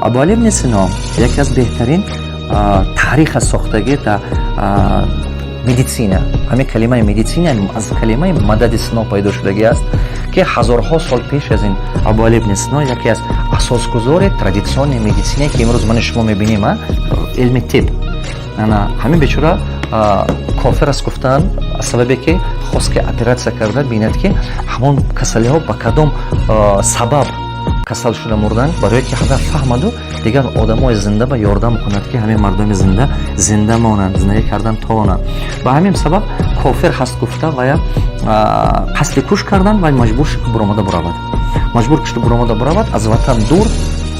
Абуалӣ ибни Сино яке аз беҳтарин таъриха сохтагӣ дар медицина. Ҳамин калимаи медицина аз калимаи мадади Сино пайдо шудагӣ аст, ки ҳазорҳо сол пеш аз ин Абуалӣ ибни Сино яке аз асосгузори традиционной медицина, ки имрӯз мани шумо мебинем, илми тиб. Ана ҳамин бечора кофир аст гуфтанд, аз сабабе ки хост, ки оператсия карда бинад, ки ҳамон касалиҳо ба кадом сабаб касал шуда мурданд, барое ки ҳама фаҳмаду дигар одамои зинда ба ёрдам кунад, ки ҳамин мардуми зинда зинда монанд, зиндагӣ кардан тавонанд. Ба ҳамин сабаб кофир ҳаст гуфта вая қасди куш карданд. Вай маҷбур шуд, ки буромада буравад. Маҷбур шуд, буромада буравад, аз ватан дур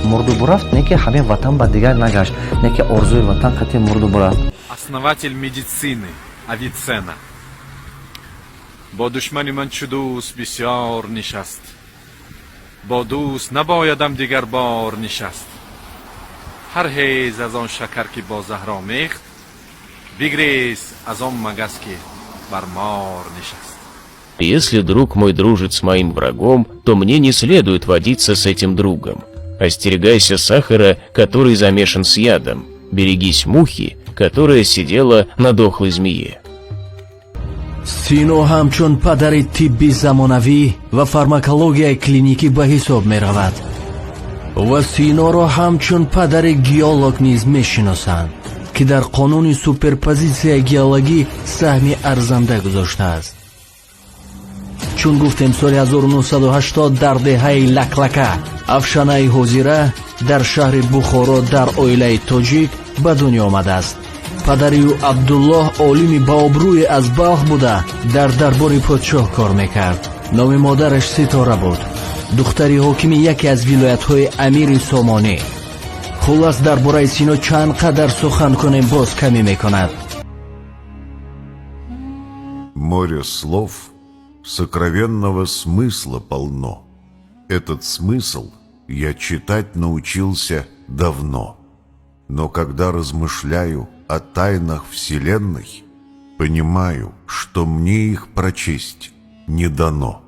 мурду бурафт. Не ки ҳамин ватан ба дигар нагашт, не ки орзуи ватан қатъи мурду бурафт. Основатель медицины Авиценна. Бо душмани ман чу дӯст бисёр нишаст, бо дӯст набоядам дигар бор нишаст. Парҳез аз он шакар, ки бо заҳр омехт, бигрез аз он магас, ки бар мор нишаст. Если друг мой дружит с моим врагом, то мне не следует водиться с этим другом. Остерегайся сахара, который замешан с ядом. Берегись мухи, которая сидела на дохлой змее. Сино ҳамчун падари тибби замонавӣ ва фармакологияи клиникӣ ба ҳисоб меравад ва Синоро ҳамчун падари геолог низ мешиносанд, ки дар қонуни суперпозитсияи геологӣ саҳми арзанда гузоштааст. Чун гуфтем, соли 1980 дар деҳаи Лаклака, Афшанаи ҳозира, дар шаҳри Бухоро дар оилаи тоҷик ба дунё омадааст. Падари ӯ Абдуллоҳ олими баобрӯе аз Балх буда, дар дарбори подшоҳ кор мекард. Номи модараш Ситора буд, духтари ҳокими яке аз вилоятҳои амири Сомонӣ. Хуллас, дар бораи Сино чанд қадар сухан кунем, боз камӣ мекунад. Море слов сокровенного смысла полно. Этот смысл я читать научился давно. Но когда размышляю о тайнах Вселенной, понимаю, что мне их прочесть не дано.